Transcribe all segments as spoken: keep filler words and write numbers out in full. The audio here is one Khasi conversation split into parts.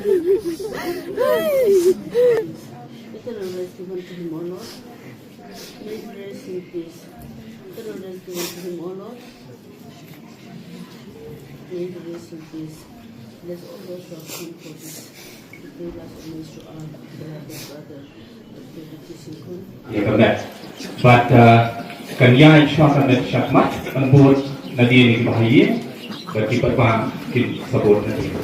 Eternal rest given to him, O Lord. May he rest in peace. Eternal rest given to him, O Lord. May he rest in peace. Bless all those who have come for this. Give us always to our beloved brother, Doctor Ricky Syngkon. Ïa ka met. Bad, uh, kan ïaid shuwa ka met shakhmat, yn bud nadien ïa ki bahaïing, bad ki paidbah kin sa bud nadien.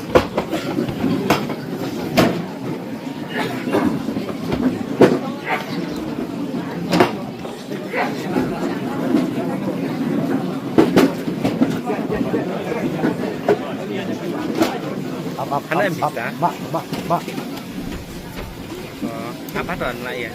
Ap, ap, Hana ap, ap, bisa. Mak, mak, mak. Oh, apa tuh anak ya?